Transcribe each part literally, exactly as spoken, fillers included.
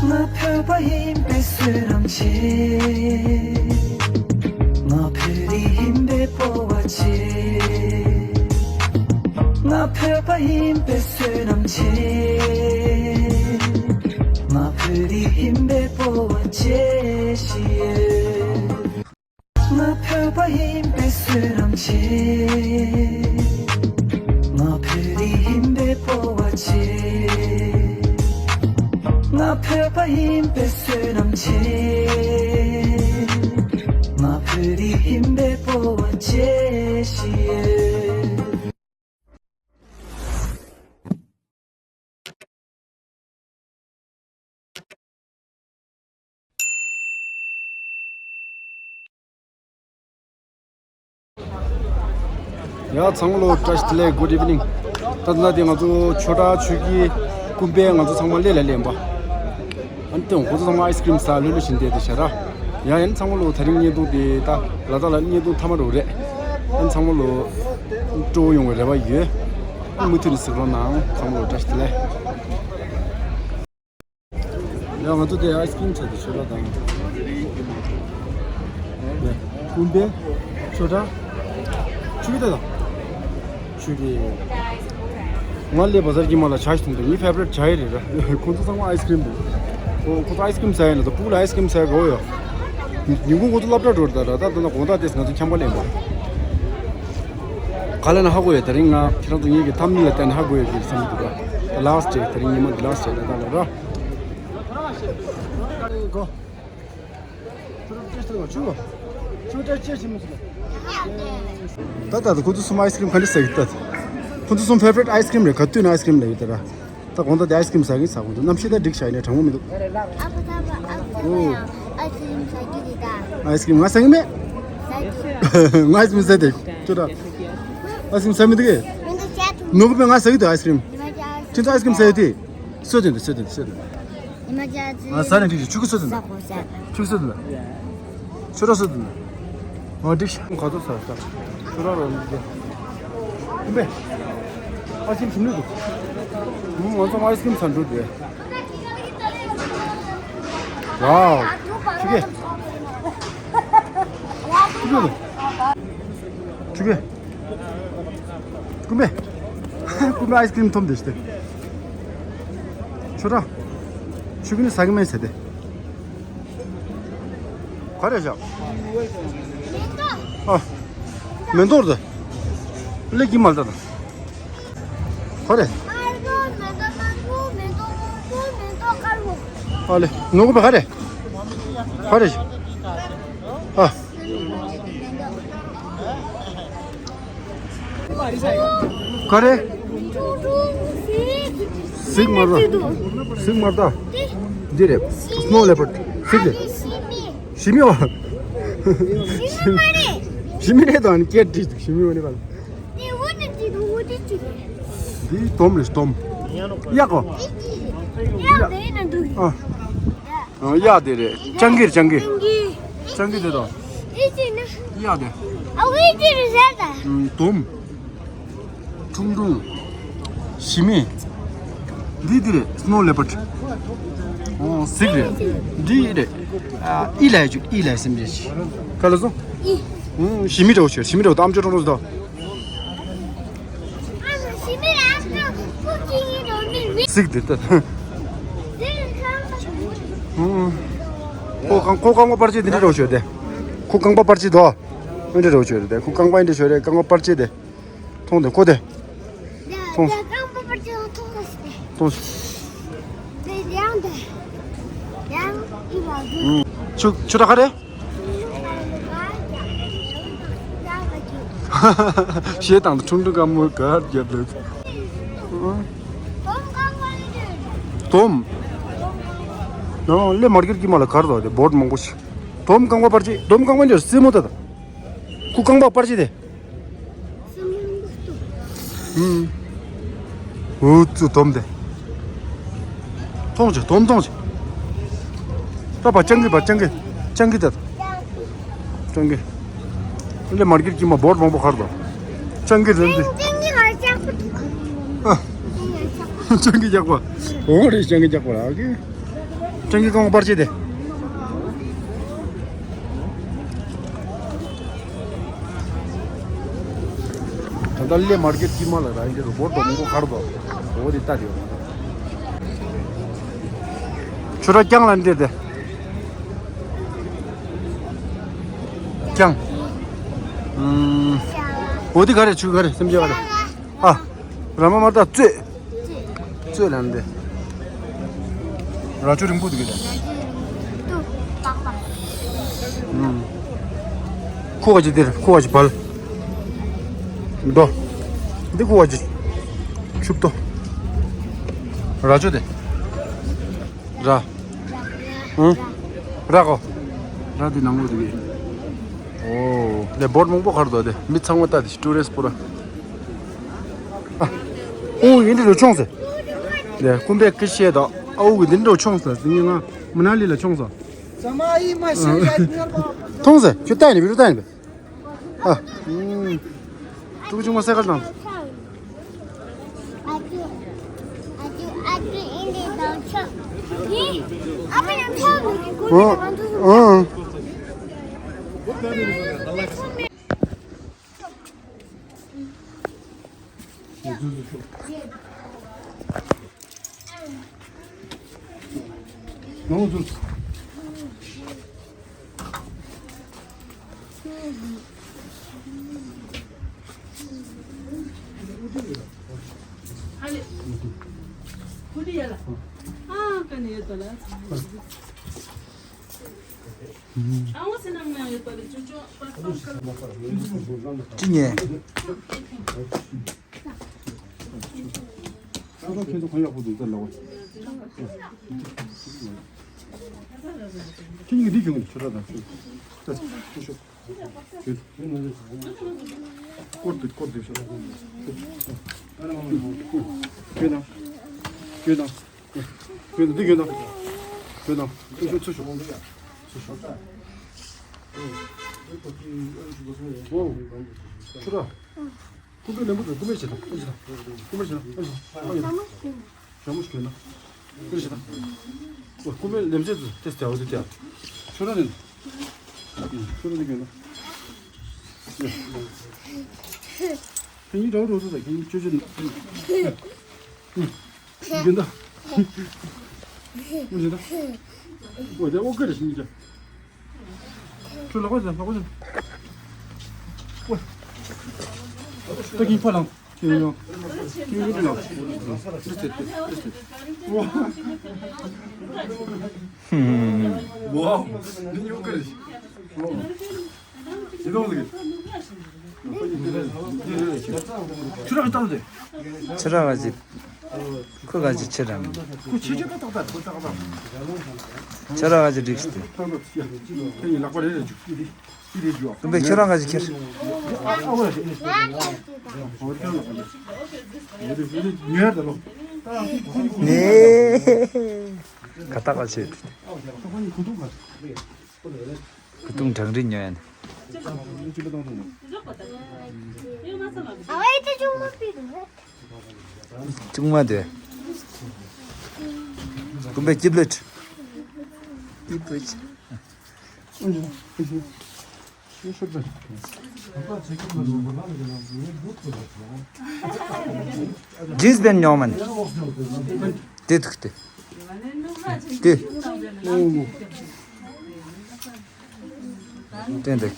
ང་བོད་པ་ཡིན་པའི་བསོད་ནམས་ཆེ། ང་བོད་རིགས་ཡིན་པའི་སྤོབས་པ་ཆེ། ང་བོད་པ་ཡིན་པའི་བསོད་ནམས་ཆེ། ང་བོད་རིགས་ཡིན་པའི་སྤོབས་པ་ཆེ་ཞིག་ཡོད། ང་བོད་པ་ཡིན་པའི་བསོད་ནམས་ཆེ། ང་བོད་རིགས་ཡིན་པའི་སྤོབས་པ་ཆེ། ང་བོད་པ་ཡིན་པའི་བསོད་ནམས་ཆེ། ང་བོད་རིགས་ཡིན་པའི་སྤོབས་པ་ཆེ་ཞིག་ཡོད། ཡ་ཚང་མ་ལོ་བཀྲ་ཤིས་བདེ་ལེགས། Good evening། ད་ལྟ་དེ་ང་ཚོ་ཆོས་གྲྭ་ཆོས་ཀྱི་ཀུན་དཔལ་ང་ཚོ་ཚང་མ་སླེབས་ལ་སླེབས་པ། ཨ་ནི་དེ་ཁོ་ཚོ་ཚང་མ་ཨའི་སི་ཀྲིམ་ཟ་ལྷོད་ལྷོད་བཞིན་བསྡད་དེ་ཤ་ར། ཡ་ཡན་ཚང་མ་ལོ་དེ་རིང་བརྙན་ཐུང་དེ་ད་ལ་དྭགས་ལ་བརྙན་ཐུང་མཐའ་མ་རུ་རེད། ཨ་ནི་ཚང་མ་ལོ་སྤྲོ་བོ་ཡོང་བའི་རེ་བ་ཡོད། ཨ་ནི་མུ་མཐུད་ནས་གཟིགས་རོགས་གནང་། ཚང་མ་ལོ་བཀྲ་ཤིས་བདེ་ལེགས། ཡ་ང་ཚོ་དེ་ཨའི་སི་ཀྲིམ་ཆ་དེ་ཆོས་གྲྭ་དང་། ཡ་ཀུན་དཔལ་ཆོས་གྲྭ་ཆོས་ཀྱི་དེ་དང་། ཆོས་ཀྱི། ང་ལས་བ་ཟར་གྱི་མ་ལ་ཇ་ཞིག་འཐུང་དུས་ངའི་ཕེ་བ་རེ་ཊི་ཇ་ཡི་རེད་ར། ཁོང་ཚོ་ཚང་མ་ཨའི་སི་ཀྲིམ་འདུག་ཁོ་ཁོ་ཚོ་ཨའི་སི་ཀྲིམ་ཟ་ཡ་ན་ད་ཕུག་ལ་ཨའི་སི་ཀྲིམ་ཟ་ཡ་གོ་ཡོད། ཉིན་གུང་ཁོང་ཚོ་སློབ་གྲྭ་འགྲོ་རེད་ད་ར། ད་ད་ན་དགོང་དག་དེས་ང་ཚོ་འཁྱམ་པ་ལེན་པ། ག་ལ་ན་ཧ་གོ་ཡོད། དེ་རིང་ང་ཁྱེད་རང་ཚོ་ངེད་ཀྱི་ཐམ་ནེལ་ལ་བལྟས་ན་ཧ་གོ་ཡོད་ཀྱི་བསམ་གྱི་འདུག་ག་ད་ལཱ་སི་ཊི་ཌེ། དེ་རིང་ཉི་མ་འདི་ལཱ་སི་ཊི་ཌེ་རེད་ད་ལ་ར། ད་ད་ད་ཁོ་ཚོ་གསུམ་ཨའི་སི་ཀྲིམ་ག་འདྲ་ཟ་གི་ད། ཁོ་ཚོ་གསུམ་ཕེ་བ་རེ་ཊི་ཨའི་སི་ཀྲིམ་རེད། ག་དུས་ན་ཨའི་སི་ཀྲིམ་ལ་ཡོད་ད་ར། ད་དགོང་དག་དེ་ཨའི་སི་ཀྲིམ་ཟ་གིན་ཟ། དགོང་དག་གནམ་གཤིས་ད་འགྲིག་ཤག་ཡིན་ནའི་གྲང་མོ་མི་འདུག་ཨ་ཁུ་ཚ་བ་ཨ་ཁུ་ཚ་བ་ཡང་ཨའི་སི་ཀྲིམ་ཟ་གི་རེད་ད། ཨའི་སི་ཀྲིམ་ང་ཟ་གི་མེད། ཟ་གི། ང་ཨའི་སི་ཀྲིམ་ཟ་དེ་ཁྱོད་ད། ཨའི་སི་ཀྲིམ་ཟ་མི་འདུག་གས། མི་འདུག་ཟ་དུ། ནོར་བུ་པས་ང་ཟ་གི་འདུག་ཨའི་སི་ཀྲིམ། ཁྱོད་ཚོ་ཨའི་སི་ཀྲིམ་ཟ་ཡོད་དེ། སོད་དོན་དེ་སོད་དོན་དེ་སོད་དོན། ཉི་མ་བརྒྱ་ཙམ། ང་ཟ་ནས་འགྲིག་ཆུ་ཁུ་སོད་དོན་ཟ་དེ། གོ་ཟ། ཆུ་ཁུ་སོད་དོན་དེ། ཆུ་ར་སོད་དོན་དེ། ང་འགྲིག་ཤག་ཁ་ཐོ་ཟ་ཟ། ཆུ་ར་རོ་འདི། ཨུམ་པས། ཨ་ཆིམ་ཆིམ་ལུས་འདུག་ང་ཚོ་ཨའི་སི་ཀྲིམ་ཟ་འགྲོ་དེ། ཝའོ། ཆུ་ཁེ། ཆུ་ཁེ། ཆུ་ཁེ། ཀུན་པས། ཀུན་པས་ཨའི་སི་ཀྲིམ་འཐུང་དེ་ཞིག་སྟེ། ཆུ་ར། ཆུ་ཁེ་ནི་ཟ་གི་མེད་ཟེར་ཏེ། ག་རེ་བཞག་ཨ། མེ་ཏོག་དེ། ལེགས་ཀྱི་མ་ལྟ་དང་། ག་རེ། ཨ་ལེ། ནོར་བུ་པས་ག་རེ། ག་རེ་བཞག་ཨ། ག་རེ། གཟིག་མ་ར། གཟིག་མ་ར་ད། འདི་རེད། སི་ནོ་ལེ་པར་ཌི། གཟིག་རེད། ཞི་མི་བ། ཞི་མི་རེད་དང་སྐད་བྲིས་འདུག་ཞི་མི་བ་ནི་བ། འདི་དོམ་རེད་དོམ། གཡག་གོ། ཨ། ཨ་གཡག་དེ་རེད། སྤྱང་ཀི་རེད་སྤྱང་ཀི། སྤྱང་ཀི་དེ་དང་། གཡག་དེ། ཨ་འོ་དེ་རེད་ཟེར་ད། ཨུམ། དོམ། ཁྲུང་ཁྲུང་། ཞི་མི། འདི་འདི་རེད། སི་ནོ་ལེ་པར་ཌི། ཨོ་གཟིག་རེད། འདི་རེད། ཨ་ཨི་ལ་ཡ་ཅུ་ཨི་ལ་ཡ་སེམས་རེད། ག་ལ་སོང་། ཨི། ཨུམ་ཞི་མི་འདྲ་བོ་ཤོད། ཞི་མི་འདྲ་བོ་དམ་ཅོ་ཀྲོང་ཀྲོང་ཟེར་ད། གཟིག་འདི་ལྟ། ཁོ་རྐང་ཁོ་རྐང་པ་པར་ཆས་འདི་འདྲ་རོ་ཞོ་དེ། ཁོ་རྐང་པ་པར་ཆས་དོ། འདི་འདྲ་རོ་ཞོ་དེ། ཁོ་རྐང་པ་འདི་འདྲ་ཞོ་རེད། རྐང་པ་པར་ཆས་དེ། མཐོང་དེ་ཁོ་དེ། མཐོང་། མཐོང་། ཆུ་ཆུ་ད་ག་རེ། ཞེས་དང་ཁྲུང་ཁྲུང་དཀར་མོ་གར་རྒྱབ་ལོས། དོམ། ནང་ལས་མར་ཀེར་གྱི་མ་ལ་གར་དོ་དེ་བོར་མང་པོ་ཞིག་དོམ་རྐང་པ་པར་ཆས། དོམ་རྐང་པ་འདི་སྲིན་མོ་ད་ད། ཁུ་རྐང་པ་པར་ཆས་དེ། ཧུམ། འུ་ཙུ་དོམ་དེ། མཐོང་ཆེ་དོམ་མཐོང་ཆེ། ད་པ་སྤྱང་ཀི་པ་སྤྱང་ཀི། སྤྱང་ཀི་ད། སྤྱང་ཀི། ལེ་མར་ཀེར་གྱི་མ་བོར་མང་པོ་ཁར་དོ། སྤྱང་ཀི་རེད་འདི། ཨ། སྤྱང་ཀི་རྒྱག་པ། འོང་རེད་སྤྱང་ཀི་རྒྱག་པ་ར་གི། སྤྲང་གི་རྐང་པ་པར་ཆས་དེ། ད་ལྟ་སླེ་མར་ཀེཊ་དཀྱིལ་མ་ལ་ར་ཡིན་དེ་རུ་བོ་ཏོ་མོ་གོ་གར་དོ། འོ་དེ་ལྟ་དེ་ཡོད། ཆུ་ར་རྐྱང་ལ་འདི་དེ། རྐྱང་། ཨུམ། འོ་དེ་ག་རེ་ཆུ་ག་རེ་སེམས་ཅན་ག་རེ། ཨ། ར་མ་མ་ད་བཙོས། བཙོས་ལ་འདི། ར་ཆུ་རིང་པོ་འདུག་གི་ད། ཨུམ། ཁུ་བ་ཅི་འདིར་ཁུ་བ་ཅི་བལ། འདོ། འདི་ཁུ་བ་ཅི། ཆུབ་ཏོ། ར་ཆུ་དེ། ར། ཨུམ། ར་གོ། ར་འདི་ནང་ལོ་འདུག་གི། ཨོ། ལེ་བོ་ཊི་མང་པོ་གར་དོ་དེ་མི་ཚང་མ་ལྟ་དེ་ཊུ་རི་སི་པུ་ར། ཨ། ཨོ་ཡིན་འདི་རུ་ཆོངས་ཟེར། ལེ་ཀུམ་པའི་ཀི་ཤེ་དོ། ཨོ་གི་འདི་རུ་ཆོངས་ཟེར་ཟིན་ང་མ་ན་ལི་ལ་ཆོངས་ཟེར། མཐོང་ཟེར་ཁྱོད་ལྟ་ཡིན་པའི་རུ་ལྟ་ཡིན་པས། ཨ། ཀྲུག་ཆུང་མ་སེ་ཀལ་དང་། ཨ། ཨ། ཅི་ཉེ། ཁྱེད་ཚོ་གང་ཡག་པོ་འདུག་ད་ལོ། ཁྱེད་གཉིས་འདི་བྱུང་ཆུ་ར་དང་ཆུ། ད་ཆུ་ཤོག་ཆུ། སྐོར་དུ་སྐོར་དུ་ཤོག་ཁྱོད་དང་། ཁྱོད་དང་། ཁྱོད་དང་འདི་ཁྱོད་དང་། ཁྱོད་དང་། ཚུར་ཤོག་ཚུར་ཤོག་ཚུར་ཤོག་ཨོ། ཆུ་ར། ཀུ་པེ་ལེན་པོ་དང་ཀུ་པེ་བྱེད་དང་། ཨེ་བྱེད་དང་། ཀུ་པེ་བྱེད་དང་། ཨེ་བྱེད་དང་། ཨེ་བྱེད་དང་། ཞྭ་མོ་ཞིག་གྱོན་ན། ཀུ་པེ་བྱེད་དང་། ཀུ་པེ་ལེན་ཚད་དུ་ཏེ་སྟེ་འོ་དེ་ཏེ། ཆུ་ར་ནི། ཆུ་ར་ནི་གྱོན་ན། ཁྱེད་གཉིས་འདྲ་བོ་འགྲོ་ཚོད་དང་ཁྱེད་གཉིས་ཆོས་ཆོས་ནི། གྱོན་ད། ཀུ་པེ་བྱེད་དང་། འོ་དེ་ཨོ་ཀེ་རེད་ཤིང་ཀྱང་། ཁྱོད་ལག་པ་ཟིན་ལག་པ་ཟིན། ཝེ། ད་ཀིང་ཕ་ལང་། ཀིང་ཡོང་། ཀིང་ཡོང་ལང་། ལིས་ཏེ་ལིས་ཏེ། ཝ། ཝའོ། ནི་ཡོང་གི་རེད། ཡིན་ནོ་ལགས། ཁྱོད་རང་གི་ལྟ་བུ་དེ། ཁྱོད་རང་ག་ཅི། ཁོ་ག་ཅི་ཁྱེད་རང་། ཁོ་ཆེ་ཆེ་ཏག་ཏག་ཁོ་ཏག་ཏག་ཁྱོད་རང་ག་ཅི་འགྲིག་སྟེ། ཁྱོད་ཡིན་ལག་པ་རེ་རེ་བཅུག་ཡིན་དེ་ཡིན་དེ་བཅུག་ཨ། ཁོ་པས་ཁྱོད་རང་ག་ཅི་ཁྱེར། ཨ་ཨ་ཝེ། ཉོས་ད་ལོ། ནེ། ག་ཏག་ག་ཆེ། ཁོ་ཡིན་ཁོ་ཏུང་ག། ཁོ་ཏུང་གྲང་རིགས་ཉོ་ཡ་ནི། ཅུང་མ་དེ། ཀུམ་པའི་སྐྱིབ་ལོས། སྐྱིབ་ལོས། ཇིན་སི་པེན་ཉོ་མ་ནི། དེ་ཐུག་སྟེ། དེ། བསྟན་ཏེ།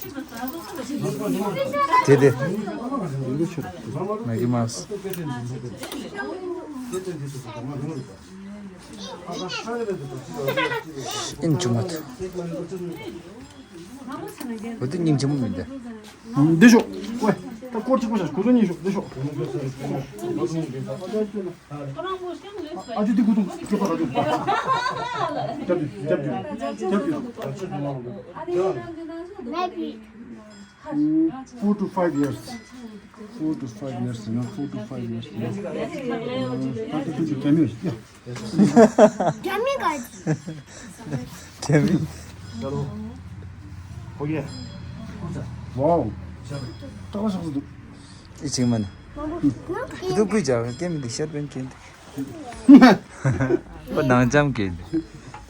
དེ་དེ། མེག་གི་མའུ་སི། ཨིན་ཆུང་མ་ཐུ། འོ་དེ་སྙིང་རྗེ་མོ་མིན་ཏེ། འདི་ཤོག་ཝེ། ད་སྐོར་གཅིག་པོ་བྱ། ཁོ་ཚོ་གཉིས་ཤོག་འདི་ཤོག་ཨ་ཅོ་འདི་ཁུ་ཐུང་ཅོ་ཁ་ར་ཅོ། རྒྱབ་རྒྱུ་རྒྱབ་རྒྱུ་རྒྱབ་རྒྱུ། Four to five years. Four to five years, you know, four to five years, you know. ཨ་ཅོ་འདི་རྒྱ་མི་ཡ། རྒྱ་མི་ག་རྒྱ་མི། ཧོ་ཡེ། ཝའོ། ཏག་ཏག་ཤག་སུ་འདུག་ཨི་ཆིང་མན། ཁུ་ཐུག་པུས་བྱ་བའི་སྐད་མི་འདུག་ཤར་པན་སྐད་འདུག་ཁོ་ནང་ལྕམ་སྐད་འདུག་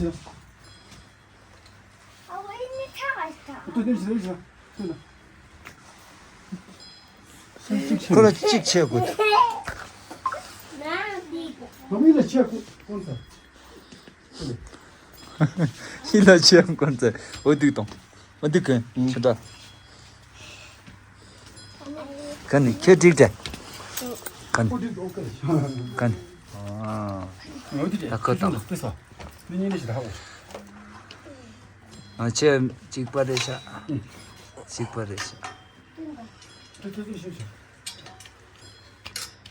ཁོ་ལ་གཅིག་བྱེད་དགོས། ཡིད་ལ་ཆེ་དགོས་ཚེ། འོ་དུག་དང་། འོ་དུག་གན་ཆུ་འདྲ། གན་ནི་ཁྱེད་འགྲིག་དེ། གན་ནི། གན་ནི། ཨ། ད་ཁོ་དང་། ང་ཆེ་གཅིག་པ་རེད་ཤག་གཅིག་པ་རེད་ཤག་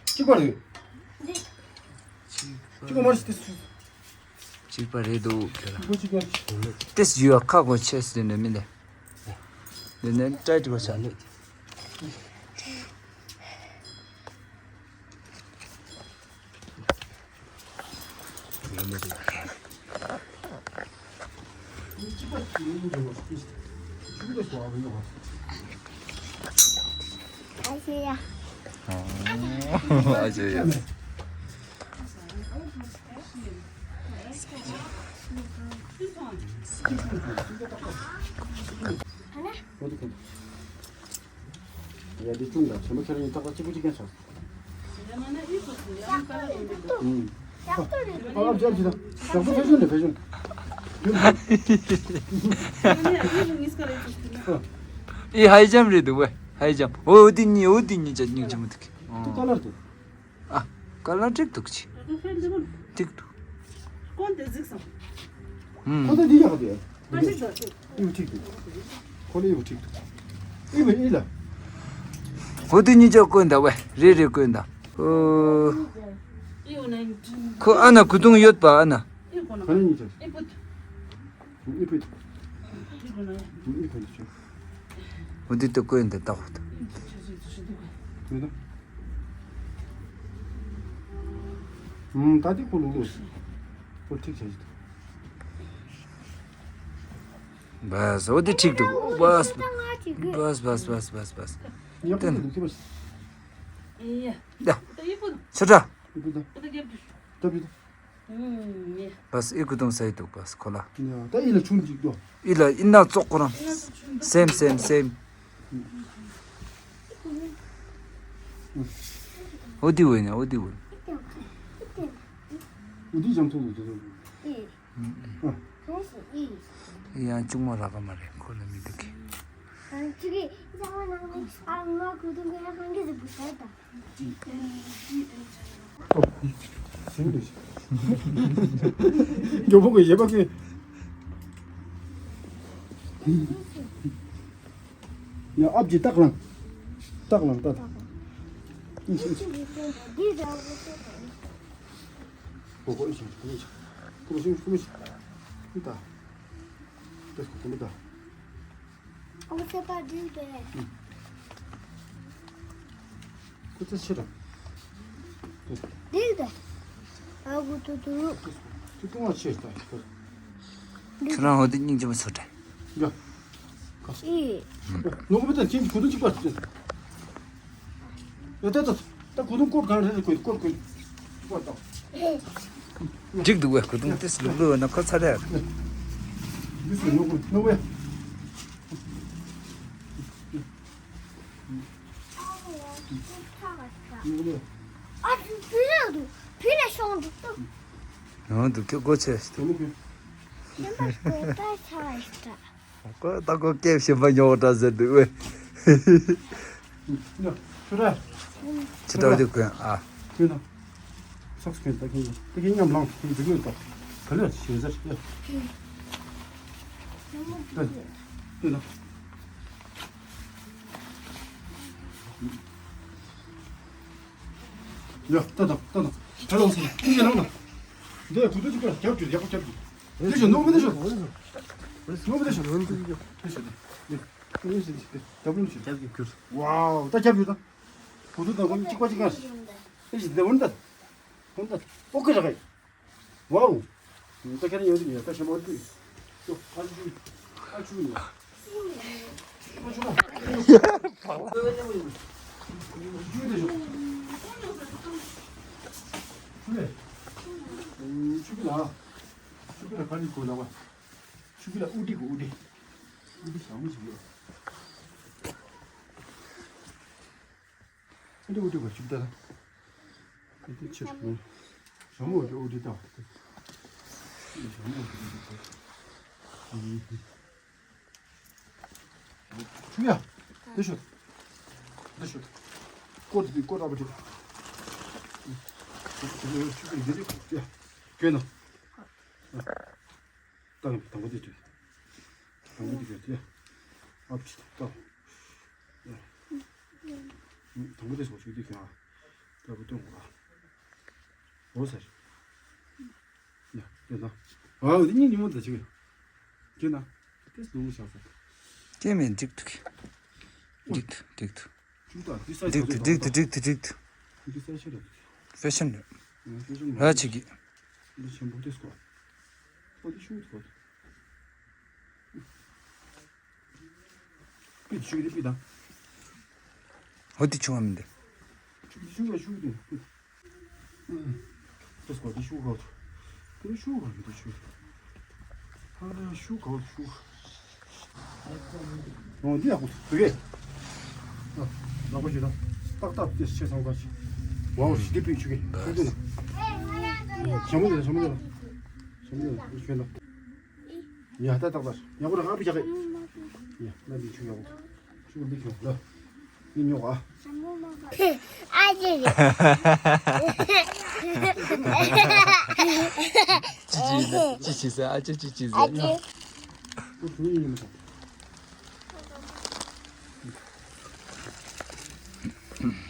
གཅིག་པ་རེད། གཅིག་པ་མ་རེད། གཅིག་པ་རེད་འདུག་ཁྱོད་ལ། ཏེས་ཡུ་ཨ་ཁ་གོ་ཆེ་སི་འདྲ་མི་འདི། འདི་ནས་ཏྲའི་ཏྲི་བ་བྱ་ནི། ཨ་ཤེ་ཡ། ཨ་ཤེ་ཡ། ཡ་འདི་ཅུང་དང་ཆེན་པོ་ཁྱེད་རང་གཉིས་ཏག་ཏག་གཅིག་པུ་གཅིག་རྐྱང་ཆགས། ཨ་ཨ་ཇར་ཇི་དང་ཞོགས་པ་ཕེ་ཤོན་ནས་ཕེ་ཤོན། ཨི་ཧའི་ཇམ་རེད་འདུག་བས། ཧའི་ཇམ། འོ་འདི་གཉིས། འོ་འདི་གཉིས་ཅག་སྙིང་རྗེ་མོ་འདུག་ཏུ་ཀ་ལར་འདུག་ཨ། ཀ་ལར་འགྲིག་འདུག་ཅི། འགྲིག་འདུག་ཁོ་ད་འདི་ཡག་འདུག་ཨི་བུ་ཐིག་འདུག་ཁོ་ལ་ཨི་བུ་ཐིག་འདུག་ཨི་བུ་ཨི་ལ། འོ་དེ་གཉིས་ཆ་བཀོན་ད་བས། རེ་རེ་བཀོན་ད། ཨོ། ཁོ་ཨ་ན་གུ་དུང་ཡོད་པ་ཨ་ན། ག་ནས་གཉིས་ཆ། ཨི་བུ། འོ་དེ་ལྟ་བཀོད་འདི་ལྟ་འོ་ད། ད་དེ་ཁོ་ལུག་ལུག་ཁོ་ཐིག་བྱ་ཞིག་འདུག་བས། འོ་དེ་ཐིག་འདུག་བས། བས་བས་བས་བས་བས། ཡག་པོ་འདུག་ད། ཆུ་དྲ། ཨི་བུ་ད། ད་བུ་ད། ཨུམ། ཡེ། བས་ཨི་ཀུ་དུང་ས་ཡི་འདུག་བས་ཁོ་ལ། ཡ་ད་ཨི་ལ་ཆུང་ཅིག་འདུག་ཨི་ལ་ཨི་ན་ཙོག་ཁོ་རང་། སེམ་སེམ་སེམ། འོ་དེ་འོ་ན་འོ་དེ་འོ། འོ་དེ་འཇམ་ཐུང་འདུག་དེ་ཚོ། ཨ། ཡང་གཅུང་མོ་རག་ག་མ་རེད། ཁོ་ལ་མི་འདུག་གི། མགྱོགས་པོ་གི་ཞེ་པོ་གི། ཡ་ཨབ་ཀྱི་སྟག་ལང་། སྟག་ལང་སྟག་ཨོ་ཁོ་ཨི་ཤིང་ཁོ་མི་ཤིང་། ཁོ་མི་ཤིང་ཁོ་མི་ཤིང་། ཨི་ད། ཏེ་ཁོ་ཁོ་མི་ད། ཨོ་ཁེ་པ་འདི་བས། ཁོ་ཚེ་ཕྱི་ར། འདི་བས། ཨ་ཁུ་ཏུ་ཏུ་རུ། ཁོ་ཏུ་ང་ཆེ་ད་ཁོ། ཁྱོད་རང་འོ་དེ་སྙིང་རྗེ་མོ་ཚོ་དྲན། ཡ། ཨི། ལོག་མི་ད་ཁྱིམ་གུ་དུ་གཅིག་པ། ཡ་ད་ད་ད་གུ་དུ་ཀོར་གང་རེད་ཀོར་ཀོར་ཀོར་ད། འགྲིག་འདུག་བས། གུ་དུང་ཏིས་ལུག་ལུག་ན་ཁོ་ཚ་རེད། འདི་སུ་ནོ་གུ་ནོ་བས། ཨ་ཙི་བུ་རེད་འདུག་བུ་ལ་ཤོང་འདུག་ཏུ། ཡང་འདུག་ཁྱོད་སྒོ་ཕྱེ་ཟེར་དུས། ཤེས་པ་སྒོ་ད་ཆ་ཡིན་ད། ཁོ་ད་ཁོ་སྐད་ཤེས་པ་ཉོ་བ་འདྲ་ཟེར་འདུག་བས། ཆུ་དྲ་ཆུ་དྲ་འདི་གོན་ཨ། ཆུ་དྲ། སོགས་གོན་ད་གིན་ད་གིན་མཉམ་ལངས་གིན་འདུག་ཡོད་ད། ག་ལེར་ཞེ་ཟེར་ཡ། ད་ཆུ་དྲ། ཡ། ལྟ་དང་ལྟ་དང་། ད་ལོངས་སེ། ཁྱེད་ཀྱིས་ལངས་དང་། འདི་གུ་དུ་ཅིག་རྒྱབ་རྒྱུ། ཡག་པོ་རྒྱབ་རྒྱུ། འདི་ཤོག་ནོར་བུ། འདི་ཤོག་ནོར་བུ། འདི་ཤོག་འདི་ཤོག་འདི་ཤོག་འདི་ཤོག་འདི་ཤོག་འདི་ཤོག་རྒྱབ་ལོངས་སེ། རྒྱབ་རྒྱུ་གྱུར། ཝའོ། ད་རྒྱབ་རྒྱུ་དང་། གུ་དུ་དང་གུ་གཅིག་པ་གཅིག་གར། འདི་ཤོག་འདི་འོན་ད། འོན་ད། ཨོ་ཁེ་ར་ག་ཡི། ཝའོ། ད་ཁྱེད་རང་ཡོད་དུས་ཡོད། ད་ཞེ་མོ་དུས། ཨ་ཆུ། ཨ་ཆུ་ཡིན། ཨ་ཆུ་ན། ཆུ་དེ་ཆུ། ཆུ་ལས། ཆུ་གི་ལ། ཆུ་གི་ལ་ག་ནི་གོ་ལ་བ། ཆུ་གི་ལ་ཨུ་ཏི་གོ་ཨུ་ཏི། ཨུ་ཏི་ཞྭ་མོ་ཞིག་ཡོད། འདི་འདི་བ་ཞིག་ལྟ། འདི་ཆེ་ཞུ། ཞྭ་མོ་འདི་འོ་འདི་ལྟ། ཞྭ་མོ་འདི་འདི་ལྟ། ཆུ་ཡ། འདི་ཤོག་འདི་ཤོག་ཀོ་འདི་ཀོ་ར་བ་འདི། ཆུ་འདི་འདི་ཡ། གྱོན་ན། ད་དང་པོ་འདི་གྱོན། དང་པོ་འདི་གྱོན་ཏེ། ཨ་ཕྱི་ད། དང་པོ་འདི་སོགས་ཤིག་འདི་གྱོན་ཨ། ད་བུ་སྟོན་གོ་ཨ། འོ་ཟེར། ཡ་གྱོན་ན། ཨ་འདི་གཉིས་ཉིན་མོ་ད་ཅིག་གྱོན་ན། ཏེས་ལུ་ལུ་ཆགས་ས། ཀྱེ་མེ་འགྲིག་འདུག་འགྲིག་འདུག་འགྲིག་འདུག་ཅུང་ད་འདི་སའི་འགྲིག་འདུག་འགྲིག་འདུག་འགྲིག་འདུག་འགྲིག་འདུག་འདི་སའི་ཆེ་རེད། ཧྥེ་ཤན་རེད། ཧྥེ་ཤན་རེད། ར་ཅིག་གི། འདི་ཆེན་པོ་ཏེས་གོ། ཨོ་འདི་ཤུགས་གོ། པི་ཆུ་རི་པི་དང་། ཧོ་དི་ཆུ་བ་མི་འདི། ཆུ་ཆུ་བ་ཆུ་དེ། ཏོ་སྐོར་དེ་ཤུ་གོ། དེ་ཤུ་གོ་མི་དེ་ཆུ། ཧ་ལ་ཤུ་གོ་ཤུ། ཨོ་འདི་ཡག་པོ་འདུག་གས། ཨ་ལག་པ་ཞིག་དང་། ཏག་ཏག་དེ་ཆེ་སང་ག་ཞིག་ཝའོ་ཞི་བདེ་པི་ཆུ་གས། ཞྭ་མོ་དེ་ཞྭ་མོ་དེ་ལ། ཞྭ་མོ་དེ་ལ་ཤུ་ན། ཡ་ད་ཏག་ཏག་ཡག་པོ་ར་ཧ་པི་ཅག་གི། ཡ་ན་འདི་ཆུ་ཡག་པོ། ཆུ་འདི་ཁྱོད་ལ། འདི་ཉོ་ག་ཨ་ཅེ་ཅེ། ཅི་ཅི་ཟེར། ཅི་ཅི་ཟེར། ཨ་ཅེ་ཅི་ཅི་ཟེར། ཨ་ཅེ། ཁོ་ཆུ་ཡིན་མི་ཤེས།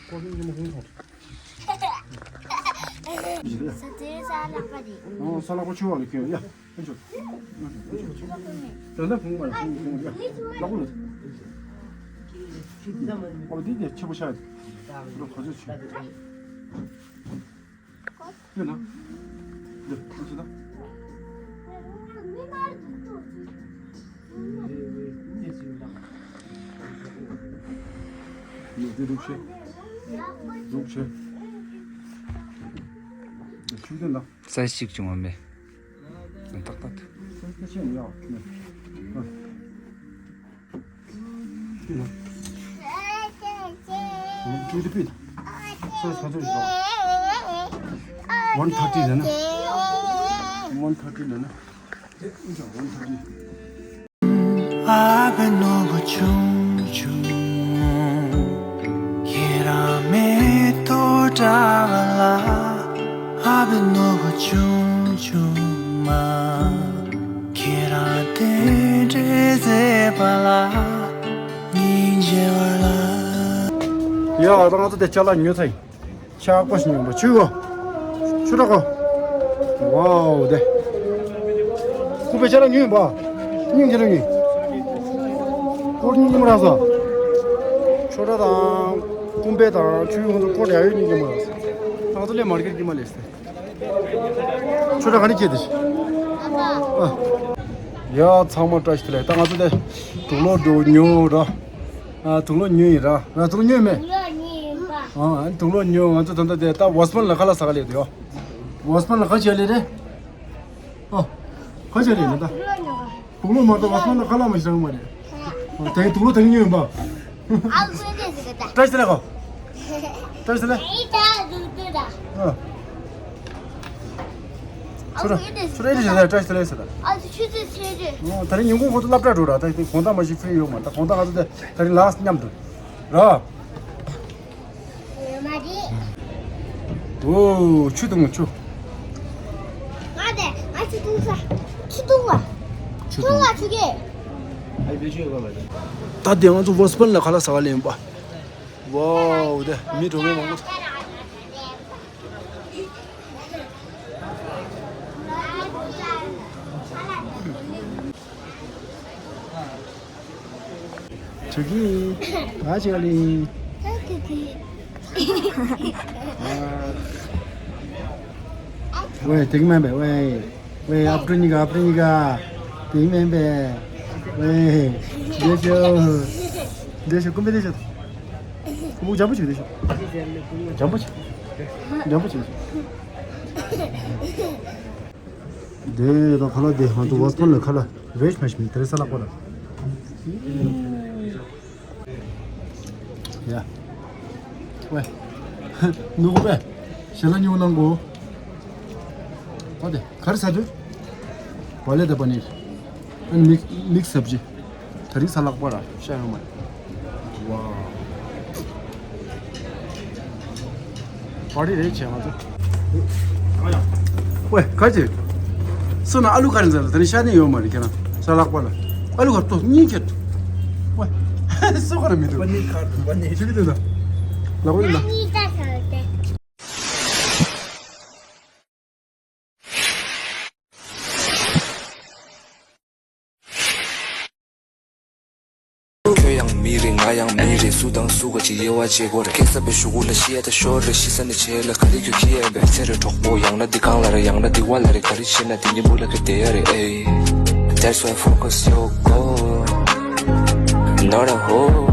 ཁོ་ཆུ་ཡིན་མི་ཤེས། ས་དེ་ས་ལག་པ་རེད། ཨོ་ས་ལག་པ་ཆུ་བ་ལ་ཁྱོད་ཡ། ཨེ་ཆོ། ད་ལྟ་ཕུང་བ་ཕུང་ཕུང་ཡ། ལག་པ་ལ། ཨོ་འདི་འདི་ཆེ་པོ་ཤ་ཡ། རོ་ག་ཚོད་ཆེ། ཡོད་ན། འདི་ཨེ་ཆོ་ད། འདི་འདི་རུག་ཤེ། རུག་ཤེ། འདི་ཆུ་འདི་ལ། སའི་ཛི་གཅིག་བྱུང་བ་མེད། ཏག་ཏག་ཏུ། སའི་ཛི་ཆེ་ཡ། ཨ། འདི་ལ། ཨ། ཅུ་ཏི་པི། སའི་ཛི་ག་ཚོད་ཡོད། ཝན་ཐར་ཊི་ལབ་ན། ཝན་ཐར་ཊི་ལབ་ན། ཨ་ཅག་ཝན་ཐར་ཊི། ཡ་ད་ང་ཚོ་དེ་ཅ་ལག་ཉོས་ཚར་ཡིན། ཆག་པ་ཞིག་ཉོས་པ་ཆུ་གོ། ཆུ་ར་གོ། ཝའོ་དེ། ཁུ་པའི་ཆ་ར་ཉོས་ཡིན་པ། སྙིང་རྗེ་ར་ཉོས། སྐོར་སྙིང་རྗེ་མོ་རག་སོང་། ཆུ་ར་དང་། ཀུམ་པའི་དང་ཆུ་ཡོང་དུ་སྐོར་ཡ་ཡོད་སྙིང་རྗེ་མོ་རག་སོང་། ང་ཚོ་ལས་མར་ཀེ་ཊི་ཀྱི་མ་ལས་སྟེ། ཆུ་ར་ག་ནས་སྐྱེས་ཏེ། ཨ། ཡ་ཚང་མ་བཀྲ་ཤིས་བདེ་ལེགས། ད་ང་ཚོ་དེ་དུག་ལོག་འགྲོ་ཉོ་ར། ཨ། དུག་ལོག་ཉོས་ཡིན་ར། ང་དུག་ལོག་ཉོས་མེད། དུག་ལོག་ཉོས་ཡིན་པ། ཨ། དུག་ལོག་ཉོས། ང་ཚོ་ད་ལྟ་དེ་ད་ཝོ་སི་མན་ལ་ཁ་ལག་ཟ་ག་སླེབས་དེ་ཡོ། ཝོ་སི་མན་ལ་ཁ་ཆེ་ལེ་རེད། ཨ། ཁ་ཆེ་ལེ་རེད་ད། དུག་ལོག་མ་ད་ཝོ་སི་མན་ལ་ཁ་ལག་མ་ཞིག་རང་མ་རེད། ཨ། དེ་དུག་ལོག་དེ་ཉོས་ཡིན་པ། ཨ་ཁུ་དེ་ཟེར་གི་ད། བཀྲ་ཤིས་བདེ་ལེགས་གོ། བཀྲ་ཤིས་བདེ་ལེགས། ཨ། ཨ་ཁུ་དེ་ཟེར་གི་ད། བཀྲ་ཤིས་བདེ་ལེགས་ཟེར་ད། ཨ་ཆུ་ཚོད་ཆེ་རེད། ཨོ། ད་རིང་ཉིན་གུང་ཁོ་ཚོ་སློབ་གྲྭ་འགྲོ་ར། ད་དེ་དགོང་དག་མ་ཞིག་ཕི་རི་ཡོད་མ་རེད། ད་དགོང་དག་ང་ཚོ་དེ་ད་རིང་ལཱ་སི་མཉམ་དུ་ར། ཨོ། ཆུ་འཐུང་ཆུ། ང་དེ་ང་ཆུ་འཐུང་ས། ཆུ་འཐུང་བ། ཆུ་འཐུང་བ་ཆུ་གེ། ད་དེ་ང་ཚོ་ཝོ་སི་མན་ལ་ཁ་ལག་ཟ་ག་སླེབས་ཡིན་པ། ཝའོ། དེ་མི་འགྲོ་མཁན་མང་པོ་འདུག་ཆུ་གི་ཨ་ཅི་ག་ལི། ཝེ་དེ་གི་མེན་པས། ཝེ་ཝེ་ཨབ་ཏུ་ཉི་ག་ཨབ་ཏུ་ཉི་ག་དེ་གི་མེན་པས། ཝེ་དེ་ཤོ་དེ་ཤོ་ཀུམ་པེ་དེ་ཤོ། ཀུམ་པུ་ཇམ་པོ་ཆུ་དེ་ཤོ། ཇམ་པོ་ཆུ་ཇམ་པོ་ཆུ། དེ་ད་ཁ་ལ་དེ་ཧང་དུ་ཝོ་སི་ཕོན་ལ་ཁ་ལ་རེ་ཞིག་མ་ཞིག་མི་དེ་རེ་ས་ལག་པ་ལ། ཡ། ཝེ། ནུ་གོ་པས། ཞལ་ལག་ཉོ་གནང་གོ། ད་དེ་ག་རེ་ཟ་འདོད། བ་ལེ་དང་པ་ནིར། ཨ་ནི་མིག་མིག་སབ་ཇི། དེ་རིང་ས་ལག་པ་ར་ཤ་ཡོང་མ་རེད། ཝའོ། པར་ཊི་རེད་བྱས་ང་ཚོ། ཝེ་ག་ཅི། སོ་ན་ཨ་ལུ་ག་རེ་འཛར་ལ་ད་ནི་ཤ་ནི་ཡོད་མ་རེད་ཁྱེད་རང་ས་ལག་པ་ལ། ཨ་ལུ་ག་ཏོ་གཉིས་ཁྱེར། ཝེ། སོ་ག་ར་མི་འདུག་པ་ནི་ག་རེ་པ་ནི་ཅི་གི་འདུག་ན། ལག་པ་ནི་ན། ཁྱོད་ཡང་མི་རེད། ང་ཡང་མི་རེད། སུ་དང་སུ་ག་ཅིག་དབྱེ་བ་འབྱེད་དགོས་རེད། སྐད་ས་པའི་གཞུག་གུ་ལ་ཤི་ཡ་ད་ཤོར་རེད། ཤི་ས་ནས་བྱས་ལ་ག་རེ་ཁྱོད་ཁྱི་ཡ་བས་ཚེ་རེད་གྲོགས་པོ། ཡང་ན་འདི་གང་ལ་རེད། ཡང་ན་འདི་བ་ལ་རེད། ག་རེ་བྱེད་ན་འདི་གཉིས་པོ་ལ་ག་བསྡད་ཡ་རེད། ཨེ། That's why focus your goal, not a hole.